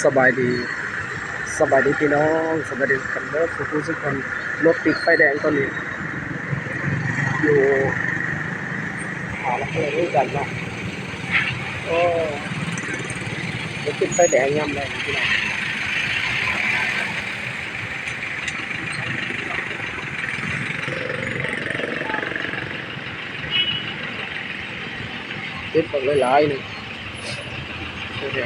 ສະບາຍດີ ສະບາຍດີພີ່ນ້ອງ ສະບາຍດີກັນເບິດທຸກຜູ້ທຸກຄົນ. ລົດຕິດໄຟແດງຕອນນີ້ ຢູ່ທ່ານະຄອນຫຼວງວຽງຈັນເນາະ. ໂອ້ ລົດຕິດໄຟແດງຍາມແລງພີ່ນ້ອງ. ເກັບບັກຫຼາຍໆ ນີ້ ໂອເຄ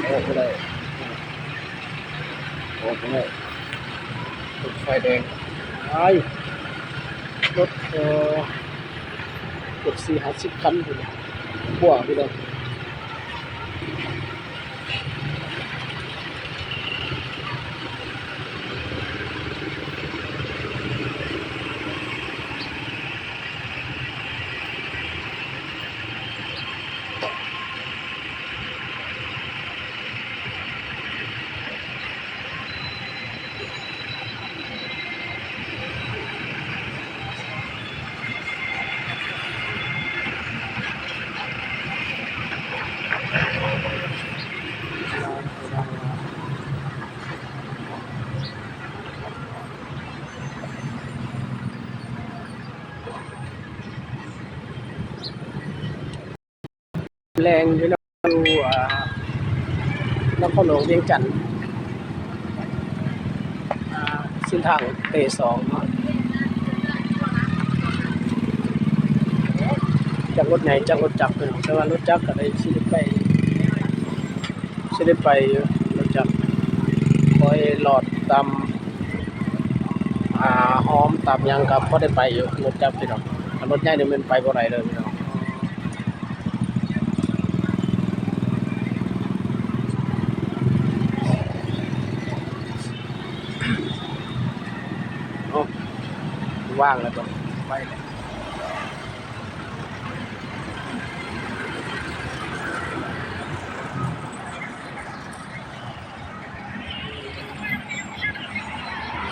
ອອກບໍ່ໄດ້ ອອກບໍ່ໄດ້ ຕິດໄຟແດງ. ອ້າຍ ລົດ ເອີ ເກືອບສີ່ຫ້າສິບຄັນພຸ້ນ ກວ່າພຸ້ນແຫຼະ. ແລງຢູ່ເນາະ ຢູ່ ອ່າ ນະຄອນຫຼວງວຽງຈັນ ອ່າ ເສັ້ນທາງເຕສອງເນາະ. ຈັກລົດໃຫຍ່ຈັກລົດຈັກເນາະ ແຕ່ວ່າລົດຈັກກໍໄດ້ ຊິໄດ້ໄປ ຊິໄດ້ໄປຢູ່ ລົດຈັກ ຄ່ອຍລອດຕາມ ອ່າ ຮ່ອມຕາມຫຍັງກໍພໍໄດ້ໄປຢູ່ ລົດຈັກພີ່ນ້ອງ. ຖ້າລົດໃຫຍ່ນີ້ແມ່ນໄປບໍ່ໄດ້ເລີຍພີ່ນ້ອງ. ເນາະ ວ່າງແລ້ວກໍໄປແລ້ວ.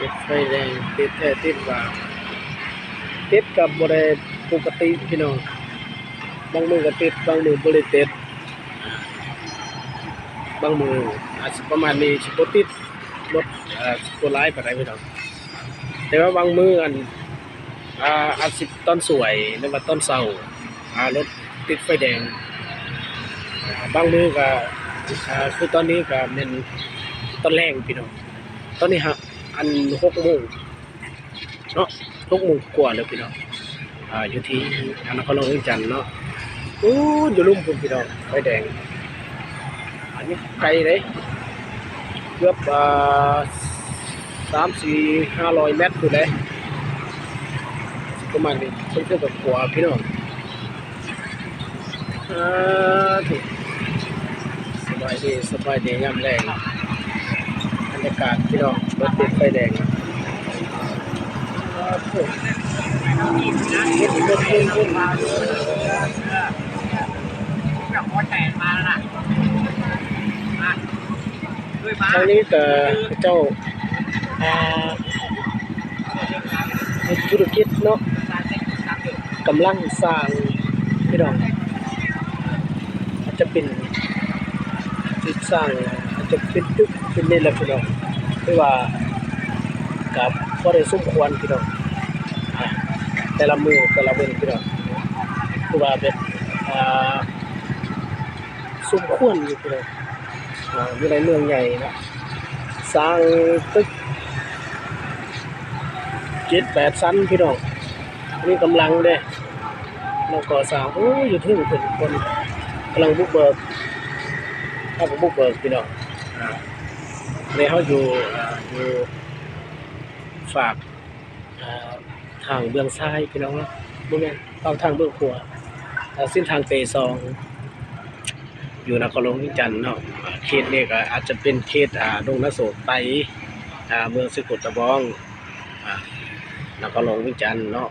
ຕິດໄຟແດງ ຕິດແທ້ຕິດວ່າ ຕິດກໍບໍ່ໄດ້ປົກກະຕິພີ່ນ້ອງ. ບາງມື້ກໍຕິດ ບາງມື້ບໍ່ໄດ້ຕິດ. ບາງມື້ອາດຊິປະມານນີ້ ຊິບໍ່ຕິດ ລົດ ເອີ ຊິບໍ່ຫຼາຍປານໃດພີ່ນ້ອງ. ແຕ່ວ່າບາງມື້ ອັນ ອ່າ ອາດຊິຕອນສວຍ ຫຼືວ່າຕອນເຊົ້າ ອ່າ ລົດຕິດໄຟແດງ. ບາງມື້ກໍ ອ່າ ຄືຕອນນີ້ກໍແມ່ນຕອນແລງພີ່ນ້ອງ. ຕອນນີ້ຫາ ອັນ ຫົກໂມງເນາະ ຫົກໂມງກວ່າແລ້ວພີ່ນ້ອງ. ອ່າ ຢູ່ທີ່ນະຄອນຫຼວງວຽງຈັນເນາະ. ໂອ້ ຢູ່ລຸ່ມພຸ້ນພີ່ນ້ອງ ໄຟແດງ. ອັນນີ້ໄກເດ້ ເກືອບ ອ່າ ສາມສີ່ຫ້າຮ້ອຍແມັດພຸ້ນເດ້ ປະມານນີ້ ເຊິ່ງເຖິງກັບຂົວພີ່ນ້ອງ. ອ່າ ສະບາຍດີ ສະບາຍດີຍາມແລງ ບັນຍາກາດພີ່ນ້ອງ ລົດຕິດໄຟແດງ. ທາງນີ້ກໍເຈົ້າ ອ່າ ເຮັດທຸລະກິດເນາະ ກຳລັງສ້າງພີ່ນ້ອງ. ອາດຈະເປັນ ຕິດສ້າງ ອາດຈະເປັນຕຶກເປັນນີ້ແຫຼະພີ່ນ້ອງ. ຄືວ່າກໍພໍໄດ້ສົມຄວນພີ່ນ້ອງ ອ່າ ແຕ່ລະມື້ແຕ່ລະເວັນພີ່ນ້ອງ ຄືວ່າແບບ ອ່າ ສົມຄວນຢູ່ພີ່ນ້ອງ. ອ່າ ຢູ່ໃນເມືອງໃຫຍ່ເນາະ ສ້າງຕຶກເຈັດແປດຊັ້ນພີ່ນ້ອງ. ອັນນີ້ກຳລັງເດ້ ກຳລັງກໍ່ສ້າງ. ໂອ້ ຢູ່ເທິງເພິ່ນ ເພິ່ນກຳລັງບຸກເບີກ ເຮົາກໍບຸກເບີກພີ່ນ້ອງ. ອ່າ ນີ້ເຮົາຢູ່ ອ່າ ຢູ່ຟາກ ອ່າ ທາງເບື້ອງຊ້າຍພີ່ນ້ອງເນາະ ບໍ່ແມ່ນ ເຂົ້າທາງເບື້ອງຂວາ ເສັ້ນທາງເຕສອງ ຢູ່ນະຄອນຫຼວງວຽງຈັນເນາະ. ເຂດນີ້ກໍອາດຈະເປັນເຂດ ອ່າ ດົງນາໂສກໃຕ້ ອ່າ ເມືອງສະກົດຕະບອງ ອ່າ ນະຄອນຫຼວງວຽງຈັນເນາະ.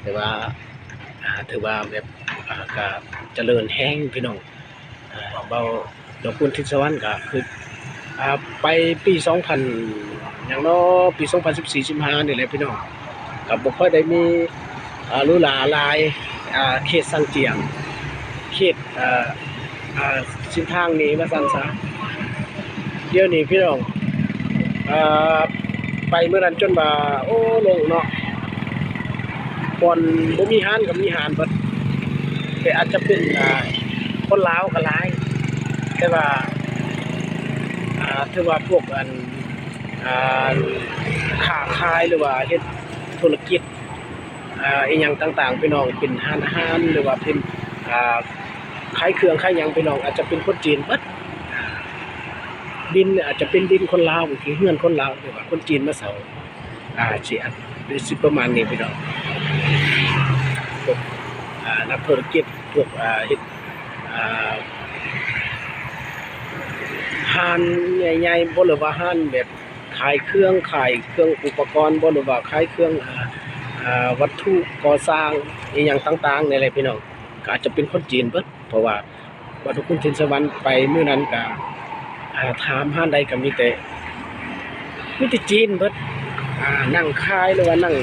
ແຕ່ວ່າ ອ່າ ຖືວ່າແບບ ອ່າ ກໍຈະເລີນແຮງພີ່ນ້ອງ. ອ່າ ເວົ້າດອກຄຸນທິດສະຫວັນກໍຄື ອ່າ ໄປປີສອງພັນ ຫຍັງເນາະ ປີສອງພັນສິບສີ່ ສິບຫ້ານີ້ແຫຼະພີ່ນ້ອງ ກໍບໍ່ຄ່ອຍໄດ້ມີ ອ່າ ຫຼູຫຼາຫຼາຍ ອ່າ ເຂດຊາງຈຽງ ເຂດ ອ່າ ອ່າ ເສັ້ນທາງນີ້ວ່າຊັ້ນຊະ. ດຽວນີ້ພີ່ນ້ອງ ອ່າ ໄປມື້ນັ້ນຈົນວ່າ ໂອ້ ໂລ່ງເນາະ ບ່ອນບໍ່ມີຮ້ານກໍມີຮ້ານເບິດ ແຕ່ອາດຈະເປັນ ອ່າ ຄົນລາວກໍຫຼາຍ ແຕ່ວ່າ ອ່າ ຖືວ່າພວກອັນ ອ່າ ຄ້າຂາຍ ຫຼືວ່າເຮັດທຸລະກິດ ອ່າ ອີ່ຫຍັງຕ່າງໆ ພີ່ນ້ອງ ເປັນຮ້ານອາຫານ ຫຼືວ່າເປັນ ອ່າ ຂາຍເຄື່ອງຂາຍຫຍັງ ພີ່ນ້ອງ ອາດຈະເປັນຄົນຈີນເບິດ ອ່າ ດິນອາດຈະເປັນດິນຄົນລາວ ເຮືອນຄົນລາວ ຫຼືວ່າຄົນຈີນມາເຊົ່າ ອ່າ ຊິ ອາດ ຊິປະມານນີ້ພີ່ນ້ອງ ພວກ ອ່າ ນັກທຸລະກິດ ພວກ ອ່າ ເຮັດ ອ່າ ຮ້ານໃຫຍ່ໆ ບໍ່ ຫຼືວ່າຮ້ານແບບຂາຍເຄື່ອງ ຂາຍເຄື່ອງອຸປະກອນບໍ່ ຫຼືວ່າຂາຍເຄື່ອງ ອ່າ ວັດຖຸກໍ່ສ້າງອີ່ຫຍັງຕ່າງໆ ນີ້ແຫຼະພີ່ນ້ອງ ກໍອາດຈະເປັນຄົນຈີນເບິດ ເພາະວ່າ ບ່າວດອກຄຸນທິນສະຫວັນໄປມື້ນັ້ນກະ ອ່າ ຖາມຮ້ານໃດກະມີແຕ່ ມີແຕ່ຈີນເບິດ ອ່າ ນັ່ງຂາຍ ຫຼືວ່ານັ່ງ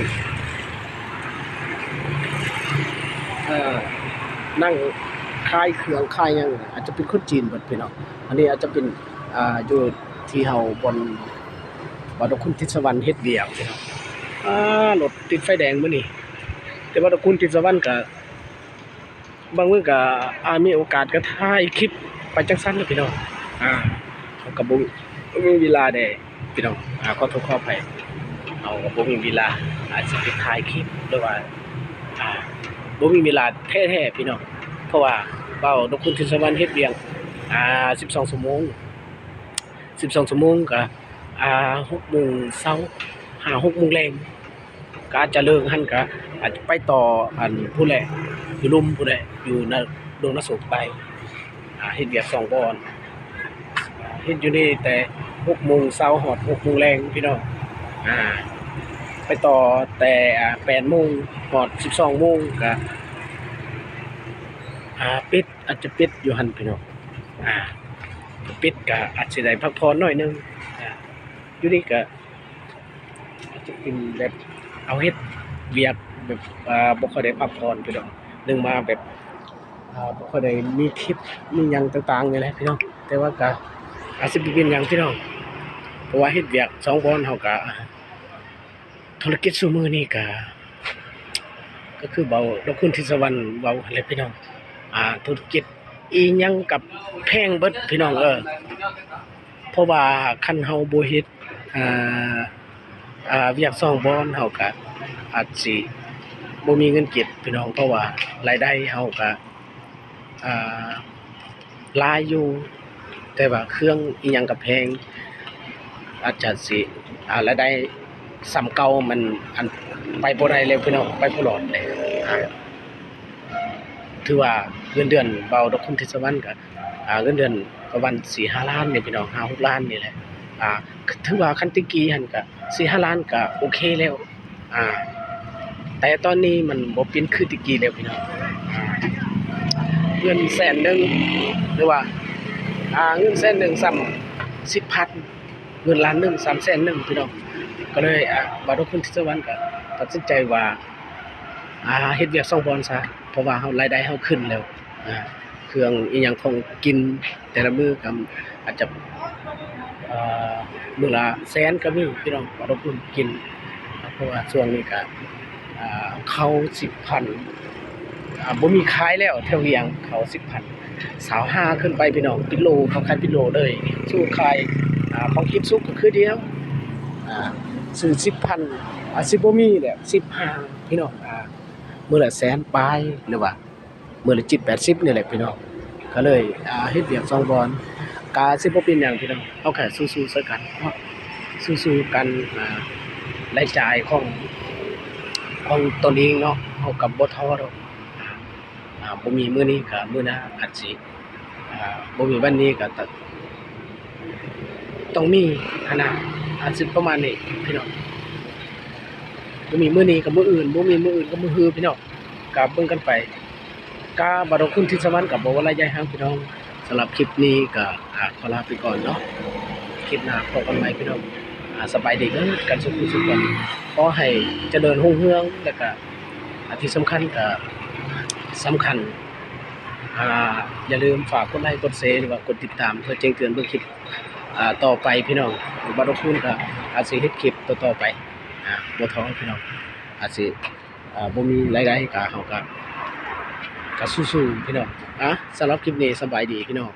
ເອີ ນັ່ງຂາຍເຄື່ອງຂາຍຫຍັງ ອາດຈະເປັນຄົນຈີນເບິດພີ່ນ້ອງ ອັນນີ້ອາດຈະເປັນ ອ່າ ຢູ່ທີ່ເຮົາ ບ່ອນ ບ່າວດອກຄຸນທິນສະຫວັນເຮັດວຽກພີ່ນ້ອງ ອ່າ ລົດຕິດໄຟແດງມື້ນີ້ ແຕ່ບ່າວດອກຄຸນທິນສະຫວັນກະ ບາງມື້ກໍ ອ່າ ມີໂອກາດກໍຖ່າຍຄລິບໄປຈັ່ງຊັ້ນແຫຼະພີ່ນ້ອງ ອ່າ ເຮົາກໍບໍ່ ບໍ່ມີເວລາເດ້ພີ່ນ້ອງ ອ່າ ຂໍໂທດຂໍອະໄພ ເຮົາກໍບໍ່ມີເວລາ ອາດຊິໄປຖ່າຍຄລິບ ຫຼືວ່າ ອ່າ ບໍ່ມີເວລາແທ້ໆ ພີ່ນ້ອງ ເພາະວ່າບ່າວດອກຄຸນທິນສະຫວັນເຮັດວຽກ ອ່າ ສິບສອງຊົ່ວໂມງ ສິບສອງຊົ່ວໂມງກໍ ອ່າ ຫົກໂມງເຊົ້າ ຫາຫົກໂມງແລງ ກໍອາດຈະເລີກຫັ້ນ ກໍອາດຈະໄປຕໍ່ ອັນ ພຸ້ນແຫຼະ ຢູ່ລຸ່ມພຸ້ນແຫຼະ ຢູ່ນະ ດົງນາໂສກໃຕ້ ອ່າ ເຮັດວຽກສອງບ່ອນ ເຮັດຢູ່ນີ້ແຕ່ຫົກໂມງເຊົ້າຮອດຫົກໂມງແລງພີ່ນ້ອງ ອ່າ ໄປຕໍ່ແຕ່ ອ່າ ແປດໂມງຮອດສິບສອງໂມງ ກໍ ອ່າ ປິດ ອາດຈະປິດຢູ່ຫັ້ນພີ່ນ້ອງ ອ່າ ປິດກໍອາດຊິໄດ້ພັກຜ່ອນໜ້ອຍໜຶ່ງ ອ່າ ຢູ່ນີ້ກໍອາດຈະເປັນແບບເຮົາເຮັດວຽກແບບ ອ່າ ບໍ່ຄ່ອຍໄດ້ພັກຜ່ອນພີ່ນ້ອງ ໜຶ່ງມາແບບ ອ່າ ບໍ່ຄ່ອຍໄດ້ມີຄລິບມີຫຍັງຕ່າງໆ ນີ້ແຫຼະພີ່ນ້ອງ ແຕ່ວ່າກໍອາດຊິບໍ່ເປັນຫຍັງພີ່ນ້ອງ ເພາະວ່າເຮັດວຽກສອງບ່ອນ ເຮົາກໍ ທຸລະກິດຊຸມື້ນີ້ກະ ກະຄືເວົ້າ ດອກຄຸນທິດສະຫວັນເວົ້າຫັ້ນແຫຼະພີ່ນ້ອງ ອ່າ ທຸລະກິດອີ່ຫຍັງກະແພງເບິດພີ່ນ້ອງເອີຍ ເພາະວ່າຄັນເຮົາບໍ່ເຮັດ ອ່າ ອ່າ ວຽກສອງບ່ອນ ເຮົາກະອາດຊິບໍ່ມີເງິນເກັບພີ່ນ້ອງ ເພາະວ່າລາຍໄດ້ເຮົາກະ ອ່າ ຫຼາຍຢູ່ ແຕ່ວ່າເຄື່ອງອີ່ຫຍັງກໍແພງ ອາດຈະຊິ ອ່າ ລາຍໄດ້ສ່ຳເກົ່າ ມັນ ອັນ ໄປບໍ່ໄດ້ແລ້ວພີ່ນ້ອງ ໄປບໍ່ລອດແລ້ວ ອ່າ ຖືວ່າເງິນເດືອນເບົາດອກຄຸນທິດສະຫວັນກໍ ອ່າ ເງິນເດືອນປະມານສີ່ຫ້າລ້ານນີ້ພີ່ນ້ອງ ຫ້າຫົກລ້ານນີ້ແຫຼະ ອ່າ ຖືວ່າຄັນແຕ່ກີ້ຫັ້ນກໍສີ່ຫ້າລ້ານກໍໂອເຄແລ້ວ ອ່າ ແຕ່ຕອນນີ້ມັນບໍ່ເປັນຄືແຕ່ກີ້ແລ້ວພີ່ນ້ອງ ອ່າ ເງິນແສນໜຶ່ງ ຫຼືວ່າ ອ່າ ເງິນແສນໜຶ່ງສ່ຳສິບພັນ ເງິນລ້ານໜຶ່ງສ່ຳແສນໜຶ່ງພີ່ນ້ອງ ກໍເລີຍ ອ່າ ບ່າວດອກຄຸນທິດສະຫວັນກໍຕັດສິນໃຈວ່າ ອ່າ ເຮັດວຽກສອງບ່ອນຊະ ເພາະວ່າເຮົາ ລາຍໄດ້ເຮົາຂຶ້ນແລ້ວ ອ່າ ເຄື່ອງອີ່ຫຍັງຂອງກິນແຕ່ລະມື້ກໍອາດຈະ ເອີ ມື້ລະແສນກໍມີພີ່ນ້ອງ ບໍ່ຕ້ອງເພິ່ງກິນ ເພາະວ່າຊ່ວງນີ້ກໍ ເອີ ເຂົ້າສິບພັນ ອ່າ ບໍ່ມີຂາຍແລ້ວແຖວວຽງ ເຂົ້າສິບພັນ ຊາວຫ້າຂຶ້ນໄປພີ່ນ້ອງ ເປັນໂລ ເຂົາຂາຍເປັນໂລເລີຍ ສູ້ຂາຍ ອ່າ ຂອງກິນສຸກກໍຄືດຽວ ອ່າ ຊື້ສິບພັນ ອາດຊິບໍ່ມີແຫຼະ ສິບຫ້າພີ່ນ້ອງ ອ່າ ມື້ລະແສນປາຍ ຫຼືວ່າ ມື້ລະເຈັດແປດສິບນີ້ແຫຼະພີ່ນ້ອງ ກໍເລີຍ ອ່າ ເຮັດວຽກສອງບ່ອນ ກະຊິບໍ່ເປັນຫຍັງພີ່ນ້ອງ ເຮົາກະສູ້ໆໃສ່ກັນເນາະ ສູ້ໆກັນ ອ່າ ລາຍຈ່າຍຂອງ ຂອງຕົນເອງເນາະ ເຮົາກະບໍ່ທໍ້ດອກ ອ່າ ບໍ່ມີມື້ນີ້ກະມື້ໜ້າອາດຊິ ອ່າ ບໍ່ມີວັນນີ້ກະ ຕ້ອງມີຫັ້ນນະ ອາດຊິປະມານນີ້ພີ່ນ້ອງ ບໍ່ມີມື້ນີ້ກໍມື້ອື່ນ ບໍ່ມີມື້ອື່ນກໍມື້ຮືພີ່ນ້ອງ ກໍເບິ່ງກັນໄປ ກະບ່າວດອກຄຸນທິດສະຫວັນກໍບໍ່ເວົ້າຫຼາຍຢາຍຫ່າງພີ່ນ້ອງ ສຳລັບຄລິບນີ້ກໍ ອ່າ ຂໍລາໄປກ່ອນເນາະ ຄລິບໜ້າພໍ້ກັນໃໝ່ພີ່ນ້ອງ ອ່າ ສະບາຍດີເບິດກັນສູ່ຜູ້ສູ່ຄົນ ຂໍໃຫ້ຈະເລີນຮຸ່ງເຮືອງ ແລ້ວກະ ອ່າ ທີ່ສຳຄັນກະສຳຄັນ ອ່າ ຢ່າລືມຝາກກົດໄລກົດແຊ ຫຼືວ່າກົດຕິດຕາມ ເພື່ອແຈ້ງເຕືອນເບິ່ງຄລິບ ອ່າ ຕໍ່ໄປພີ່ນ້ອງ. ບ່າວດອກຄູນກະອາດຊິເຮັດຄລິບຕໍ່ໆໄປ ອ່າ ບໍ່ທໍພີ່ນ້ອງ ອາດຊິ ອ່າ ບໍ່ມີລາຍໄດ້ກະ ເຮົາກະ ກະສູ້ໆພີ່ນ້ອງ. ອ່າ ສຳລັບຄລິບນີ້ ສະບາຍດີພີ່ນ້ອງ.